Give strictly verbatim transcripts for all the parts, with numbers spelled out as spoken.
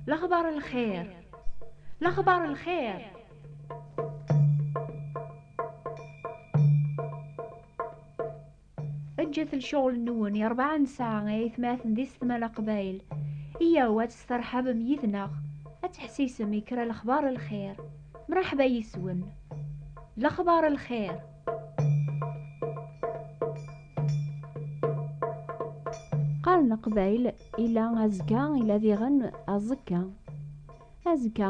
Lexbar lxir. Lexbar lxir. Ǧǧet lecɣel-nwen i rebɛa n ssaɛa ay atmaten d isetma n Leqbayel. Iyyaw ad testerḥabem yid-neɣ, ad teḥsisem i kra lexbar lxir. Mraḥba yis-wen. Lexbar lxir. Qqaren Leqbayel, ila azekka, ila diɣen aẓekka. Azekka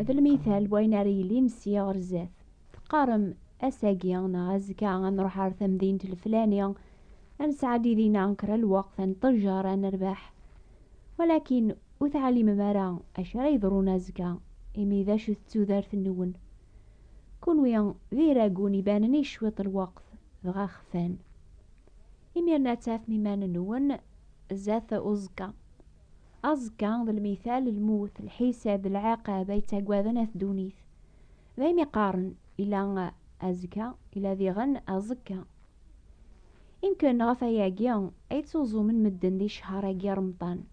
d lmital n wayen ara yilin sya ɣer zdat. Teqqarem, ass-agi neɣ azekka ad nruḥ ɣer temdint leflani, ad nesɛeddi dinna kra lweqt, ad neṭṭejjer, ad nerbeḥ. Walakin ur teɛlimem ara acu ara yeḍrun azekka, imi d acu-t tudert-nwen. Kunwi d iragun ibanen i cwiṭ lweqt, dɣa xfan. Imiren ad tafem iman-nwen zdat uẓekka. Aẓekka d lmital n lmut, lḥisab d lɛaqab ay ttagaden at ddunit. Daymi qqaren, ila azekka, ila diɣen aẓekka. Imken ɣef ayagi ay ttuẓumen medden di ccher-agi Remḍan.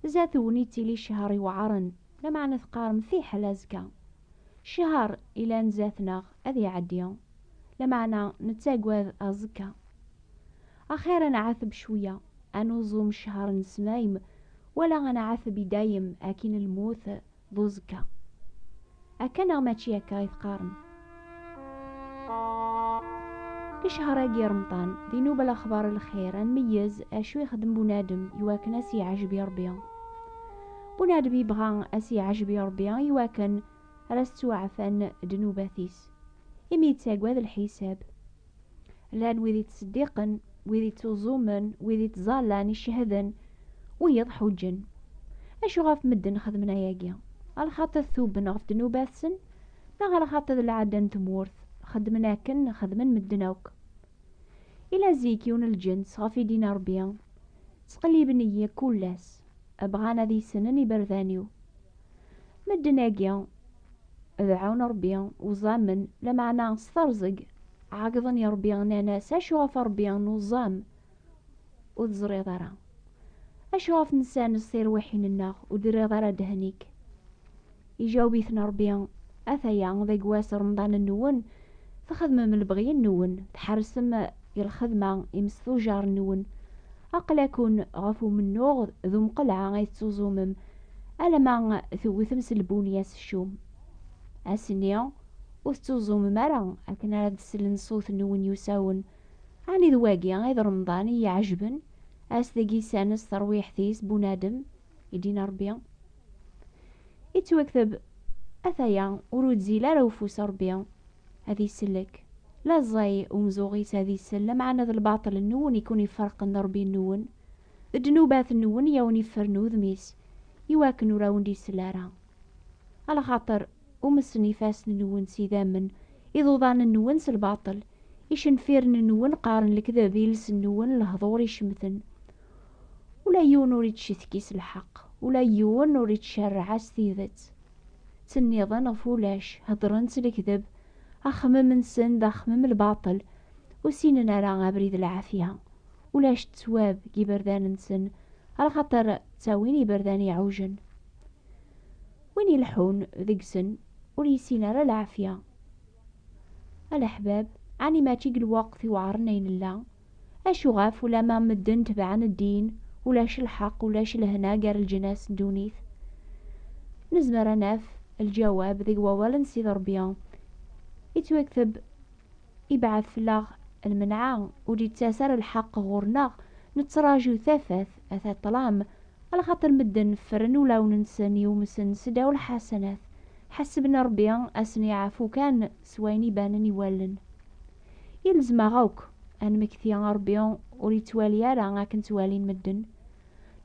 Zdat-wen yettili ccher iweɛren, lameɛna teqqarem fiḥel azekka. Ccher ilan zdat-neɣ ad iɛeddi, lameɛna nettagad aẓekka. Axir ad nɛateb cwiya, ad nuẓum ccher n smayem, wala ad nɛateb i dayem akin lmut d uẓekka. Akka neɣ mačči akka i teqqarem? Di ccher-agi Remḍan, di nnuba lexbar lxir, ad nmeyyez acu ixeddem bunadem iwakken ad s-yeɛjeb i Ṛebbi. Bunadem yebɣa ad s-yeɛjeb i Ṛebbi iwakken ara s-ttwaɛfan ddnubat-is, imi yettagad lḥisab. Llan wid ittseddiqen, wid ittuẓumen, wid ittẓallan, icehden, wiyeḍ ḥuǧǧen. Acu ɣef medden xedmen ayagi? Alxaṭer tuben ɣef ddnubat-sen, neɣ alxaṭer d lɛada n tmurt, xedmen akken xedmen medden akk? Ila zik yiwen n lǧens ɣef i d-yenna Ṛebbi, ttqelliben-iyi kul ass, bɣan ad issnen iberdan-iw. Medden-agi dɛun Ṛebbi, uẓamen, lameɛna s terẓeg ɛeggḍen i Ṛebbi, nnan-as, acu ɣef Ṛebbi nuẓam ur teẓriḍ ara? Acu ɣef nessanes tirwiḥin-nneɣ ur d-rriḍ ara ddehn-ik? Iǧaweb-iten Ṛebbi, ataya deg wass Remḍan-nwen, txedmem lebɣi-nwen, tḥersem i lxedma imes tujar-nwen. Aql-aken ɣef umennuɣ d umqelɛa ay tettuẓumem, alamma tewtem s lbunya s ccum. Ass-nni ur tettuẓumem ara akken ara d-slen ṣṣut-nwen yusawen. Ɛni d wagi ay d Remḍan i iɛejben, ass deg isanes terwiḥt-is bunadem, i d-yenna Ṛebbi? Ittwakteb, ataya ur uzzil ara ufus Ṛebbi ad isellek, la ẓẓay umzuɣ-is ad isell, lameɛna d lbaṭel-nwen i ken-iferqen d Ṛebbi-nwen, d ddnubat-nwen i awen-iffren udem-is, iwakken ur awen-d-isell ara. Alaxaṭer umsen ifassen-nwen s idammen, iḍuḍan-nwen s lbaṭel, icenfiren-nwen qqaren lekdeb, iles-nwen lehḍur icemten. Ula yiwen ur ittcetki s lḥeqq, ula yiwen ur ittcerreɛ s tidet. Ttnniḍen ɣef ulac, heddren s lekdeb, axemmem-nsen d axemmem lbaṭel, ur ssinen ara abrid lɛafya. Ulac ttwab deg iberdan-nsen, alaxaṭer ttawin iberdan iɛujen. Win ileḥḥun deg-sen ur yessin ara lɛafya. A leḥbab, ɛni mačči deg lweqt iweɛren ay nella? Acu ɣef ulamma medden tebɛen ddin, ulac lḥeqq, ulac lehna gar leǧnas n ddunit? Nezmer ad naf lǧawab deg wawal n Sidi Ṛebbi. Ittwakteb, ibɛed fell-aɣ lmenɛa, ur d-ittas ara lḥeqq ɣur-neɣ, nettraǧu tafat, ata ṭṭlam, alaxaṭer medden ffren ulawen-nsen i umsen seddaw lḥasanat, ḥesben Ṛebbi ad sen-iɛfu kan s wayen ibanen i wallen. Ilzem-aɣ akk ad nmekti Ṛebbi ur ittwali ara akken ttwalin medden.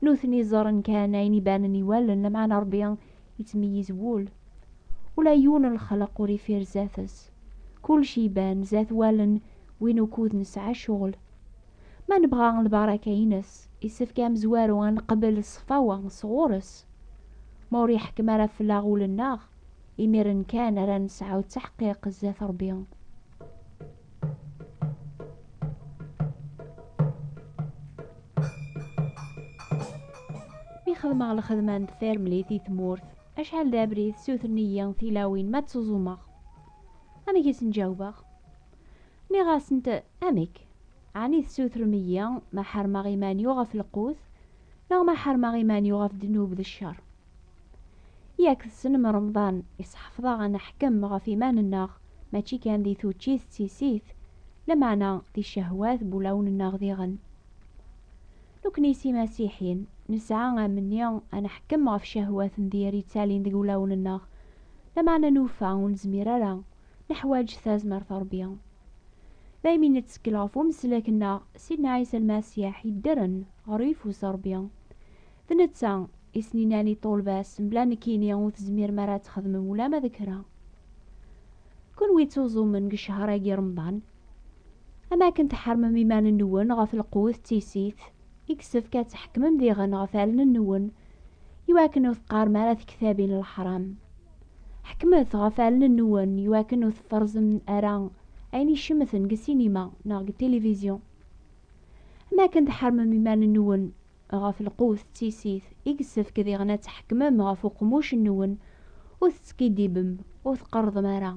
Nutni ẓerren kan ayen ibanen i wallen, lameɛna Ṛebbi yettmeyyiz wul. Ula yiwen n lxelq ur ifir zdat-s. Kullec iban zdat wallen win ukud nesɛa ccɣel. Ma nebɣa lbaraka-ines, issefk amezwaru ad neqbel ṣṣfawa sɣur-s. Ma ur iḥekkem ara fell-aɣ wul-nneɣ, imiren kan ara nesɛu ttaḥqiq zdat Ṛebbi. Mi Xedmeɣ lxedma n tfirmlit i tmurt, acḥal d abrid ssutren-iyi tilawin ma ttuẓumeɣ. Amek i sen-ǧawbeɣ? Nniɣ-asent: "Amek? Ɛni tessutrem-iyi ma ḥermeɣ iman-iw ɣef lqut, neɣ ma ḥermeɣ iman-iw ɣef ddnub d ccer?" Yak tessnem Remḍan, isḥefḍ-aɣ ad neḥkem ɣef iman-nneɣ, mačči kan di tuččit d tissit, lameɛna di ccehwat n wulawen-nneɣ diɣen. Nekkni s imasiḥiyen, nesɛa amenni ad neḥkem ɣef ccehwat n dir yettalin deg wulawen-nneɣ, lameɛna nufa ur nezmir ara, neḥwaǧ tazmert n Ṛebbi. Daymi nettkel ɣef umeslak-nneɣ, Sidna Ɛisa Lmasiḥ yeddren ɣer uyeffus n Ṛebbi. D netta i sen-innan i ṭṭulba-s, mebla nekkini ur tezmirem ara ad txedmem ulamma d kra. Kunwi ttuẓumen deg ccehṛ-agi Remḍan, am akken tḥermem iman-nwen ɣef lqut d tissit, i yessefk ad tḥekmem diɣen ɣef allen-nwen, iwakken ur teqqarem ara tektabin n leḥram. Ḥekmet ɣef allen-nwen iwakken ur tferẓem ara ayen icemten deg ssinima neɣ deg tilivizyu. Am akken tḥermem iman-nwen ɣef lqut d tissit, i yessefk diɣen ad tḥekmem ɣef uqemmuc-nwen, ur tettkiddibem, ur tqerḍem ara.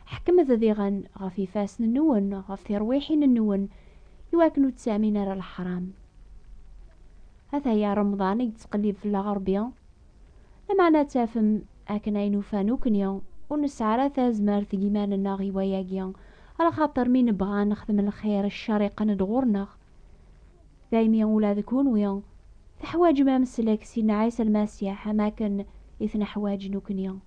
Ḥekmet diɣen ɣef ifassen-nwen, ɣef tirwiḥin-nwen, iwakken ur ttamin ara leḥram. Ataya Remḍan i yettqellib fell-aɣ Ṛebbi. Lameɛna ad tafem akken ay nufa nekkni ur nesɛi ara tazmert deg iman-nneɣ i wayagi, alaxaṭer mi nebɣa ad nexdem lxir, ccer iqqen-d ɣur-neɣ. Daymi ula d kunwi teḥwaǧem ameslak Sidna Ɛisa Lmasiḥ am akken i t-neḥwaǧ nekkni.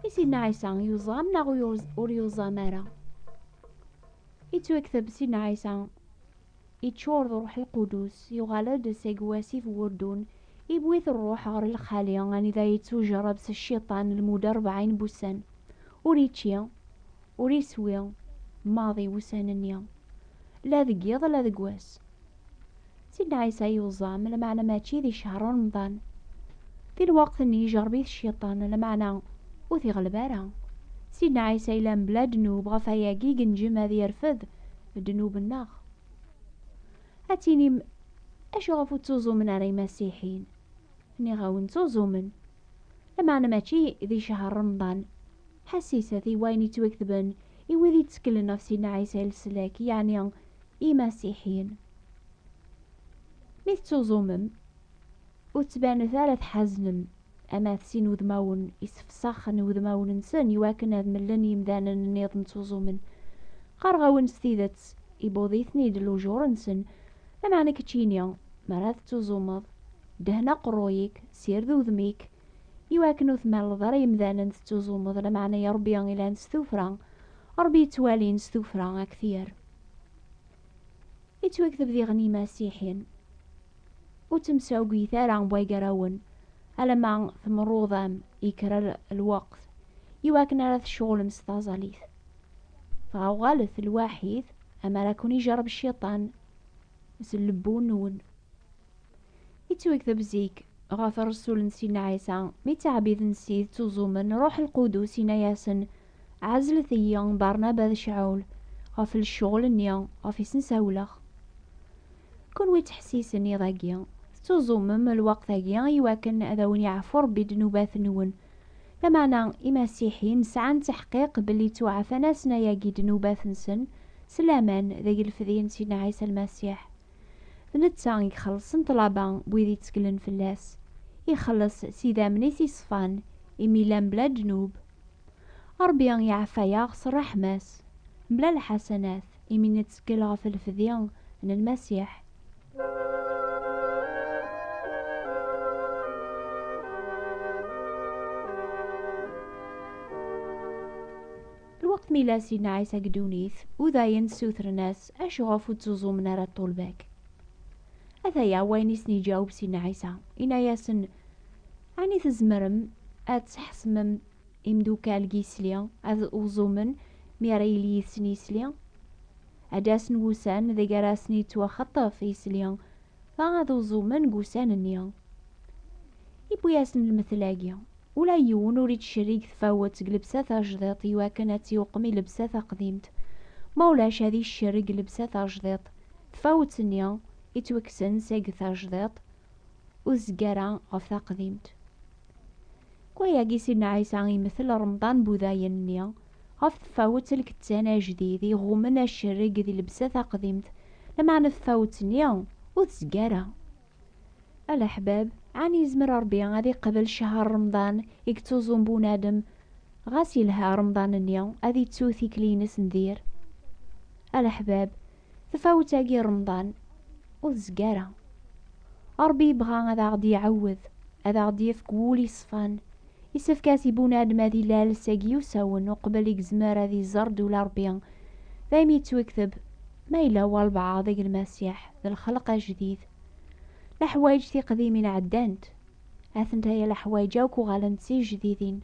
I Sidna Ɛisa yuẓam neɣ ur yuz-, ur yuẓam ara? Ittwakteb Sidna Ɛisa iččur d Ṛuḥ Lqudus, yuɣal-d seg wasif n wurdun, iwwi-t Ṛṛuḥ ɣer lxali anida yettujerreb s cciṭan lmudda rebɛin n wussan. Ur ičči, ur iswi, maḍi wussan-nni, la deg yiḍ la deg wass. Sidna Ɛisa yuẓam, lameɛna mačči di ccher Remḍan. Di lweqt-nni ijerreb-it cciṭan, lameɛna ur t-iɣleb ara. Sidna Ɛisa yella mebla ddnub, ɣef wayagi i yenǧem ad yerfed ddnub-nneɣ. Ad tinim: "Acuɣef ur ttuẓumen ara imasiḥiyen?" Nniɣ-awen ttuẓumen, lameɛna mačči di ccher Remḍan. Ḥassiset i wayen yettwaketben i wid yetteklen ɣef Sidna Ɛisa i leslak, yeɛni imasiḥiyen. Mi tettuẓumem, ur tettbanet ara tḥaznem, ama d sin udmawen isefsaxen udmawen-nsen iwakken ad mlen yimdanen nniḍen ttuẓumen. Qqareɣ-awen s tidet, ibuḍ-iten-id lujur-nsen. Lameɛna keččini, mi ara tettuẓumeḍ, dhen aqerruy-ik, sired udem-ik, iwakken ur tmaleḍ ara imdanen tettuẓumeḍ, lameɛna i Ṛebbi ilan s tuffra, Ṛebbi yettwalin s tuffra akter. Ittwakteb diɣen imasiḥiyen: "Ur ttemsagit ara wagarawen, alamma temruḍam yekker lweqt, iwakken ara tecɣulem s taẓallit. Dɣa uɣalet lwaḥid, amar ad ken-ijerreb cciṭan s lebbu-nwen." Ittwakteb zik ɣef Ṛṛsul n Sidna Ɛisa, mi ttɛebbiden Ssid, ttuẓumen, Ṛuḥ Lqudus inna-yasen: "Ɛezlet-iyi Barnaba d Cɛul ɣef lecɣel-nni ɣef i sen-sawleɣ." Kunwi ttḥessisen iḍ-agi, tettuẓumem lweqt-agi iwakken ad awen-yeɛfu Ṛebbi ddnubat-nwen. Lameɛna imasiḥiyen sɛan ttaḥqiq belli ttwaɛfan-asen ayagi ddnubat-nsen s laman deg lefdi n Sidna Ɛisa Lmasiḥ. D netta i ixellṣen ṭṭlaba n wid yetteklen fell-as. Ixelleṣ s idammen-is iṣfan, imi llan bla ddnub. Ṛebbi iɛeffa-yaɣ s ṛṛeḥma-s, mebla lḥasanat, imi nettkel ɣef lefdi n Lmasiḥ. Lweqt mi yella Sidna Ɛisa deg ddunit, udayen ssutren-as: "Acuɣef ur ttuẓumen ara ṭṭulba-k?" Ataya wayen i sen-iǧaweb Sidna Ɛisa, inna-yasen: "Ɛni tzemrem ad tḥesmem imdukal n yisli ad uẓumen mi ara yili yid-sen yisli? Ad d-asen wussan deg ara asen-yettwaxeṭṭef yisli, dɣa ad uẓumen deg wussan-nni." Iwwi-yasen lmetl-agi: Ula yiwen ur ittcerrig tfawet deg lebsa tajdiṭ iwakken ad tt-iweqqem i lebsa taqdimt. Ma ulac ad iccerrig lebsa tajdiṭ, tfawet-nni ittwakksen seg tajdiṭ ur tezgi ara ɣef taqdimt. Deg wayagi Sidna Ɛisa imetel Remḍan n wudayen-nni ɣef tfawet n lkettan ajdid iɣummen acerreg di lebsa taqdimt, lameɛna tfawet-nni ur tezgi ara. A leḥbab, ɛni yezmer Ṛebbi ad iqbel ccher Remḍan i yettuẓum bunadem, ɣas yelha Remḍan-nni ad ittu tikli-ines n dir? A leḥbab, tafawet-agi n Remḍan ur tezgi ara. Ṛebbi yebɣa ad aɣ-d-iɛawed, ad aɣ-d-yefk wul iṣfan. Yessefk-as i bunadem ad ilal seg yiwsawen uqbel i yezmer ad iẓer ddula Ṛebbi. Daymi yettwikteb, ma yella walbeɛḍ deg Lmasiḥ, d lxelq ajdid. Leḥwayeǧ tiqdimin ɛeddant. Atent-aya leḥwayeǧ akk uɣalent d tijdidin.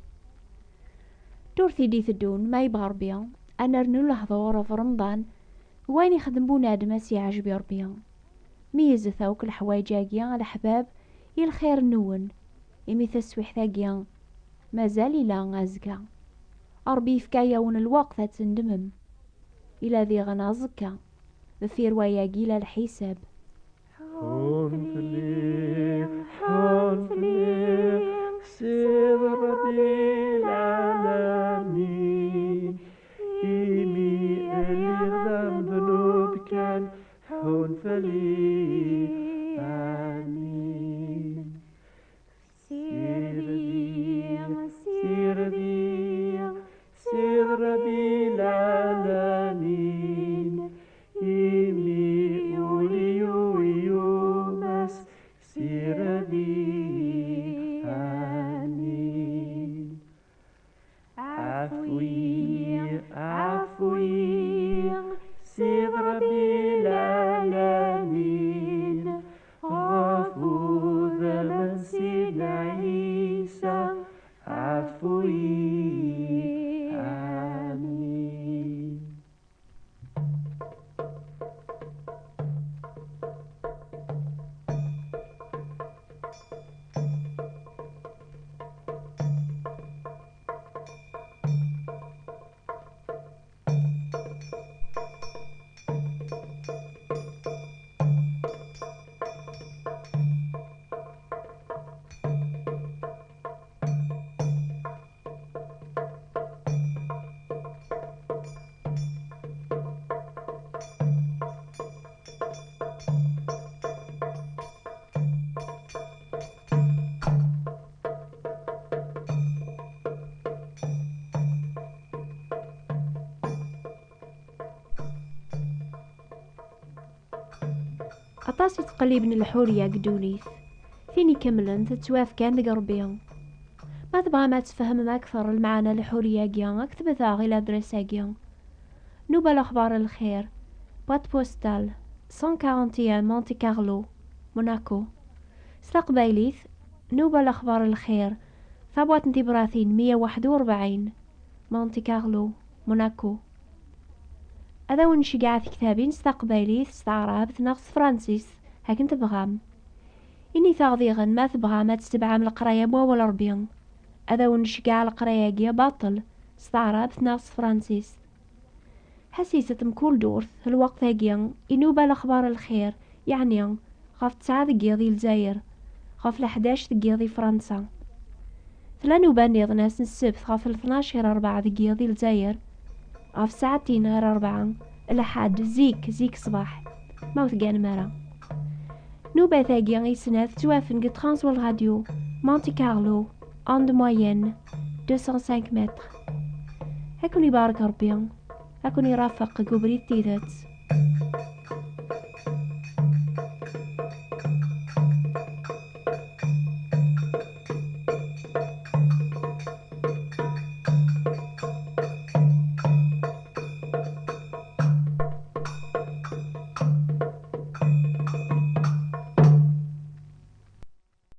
Ddurt i d-iteddun, ma yebɣa Ṛebbi, ad nernu lehdur ɣef Remḍan, d wayen ixeddem bunadem ad s-yeɛjeb i Ṛebbi. Meyyzet akk leḥwayeǧ-agi, a leḥbab, i lxir-nwen, imi taswiḥt-agi mazal ila azekka. Ṛebbi yefka-yawen lweqt ad tendemem. Ila diɣen aẓekka. Deffir wayagi ila lḥisab. Ḥun fell-i, ḥun fell-i, Sidi Ṛebbi lɛalamin, imi lliɣ d amednub kan, ḥun fell-i, amin. Sidi, Sidi, Sidi Ṛebbi lɛalamin, imi ul-iw yumes, Sidi, amin. Ɛfu-yi, ɛfu-yi, Sidi Ṛebbi lɛalamin, ɣef udem n Sidna Ɛisa, ɛfu-yi. Amin. Aṭas i ttqelliben lḥuriya deg ddunit. Tin ikemlen tettwaf kan deg Ṛebbi. Ma tebɣam ad tfehmem akteṛ lmeɛna n lḥuriya-agi, ktbet-aɣ i ladres-agi. Nuba Lexbar Lxir, boîte postale cent quarante et un, Monte Carlo, Monaco. S taqbaylit, Nuba Lexbar Lxir, tabwaṭ n tibratin meyya u waḥed u rebɛin, Monte Carlo, Monaco. Ad awen-nceggeɛ tektabin s taqbaylit, s taɛrabt neɣ s tefransist, akken tebɣam. Init-aɣ diɣen ma tebɣam ad tetebɛem leqraya n wawal Ṛebbi. Ad awen-nceggeɛ leqraya-agi baṭel, s taɛrabt neɣ s tefransist. Ḥassiset mkul ddurt, lweqt-agi, inuba lexbar lxir, yeɛni ɣef ttesɛa deg yiḍ i Lezzayer, ɣef leḥdac deg yiḍ i Fransa. Tella nuba nniḍen ass n ssebt ɣef tnac ɣer rebɛa deg yiḍ i Lezzayer, ɣef ssaɛtin ɣer rebɛa, lḥad zik, zik ṣṣbeḥ, ma ur tegganem ara. Nubat-agi i snat ttwafen deg Transworld Radio, Monte Carlo, onde moyenne, deux cent cinq mètres. Ad ken-ibarek Ṛebbi, ad ken-irafeq deg ubrid n tidet.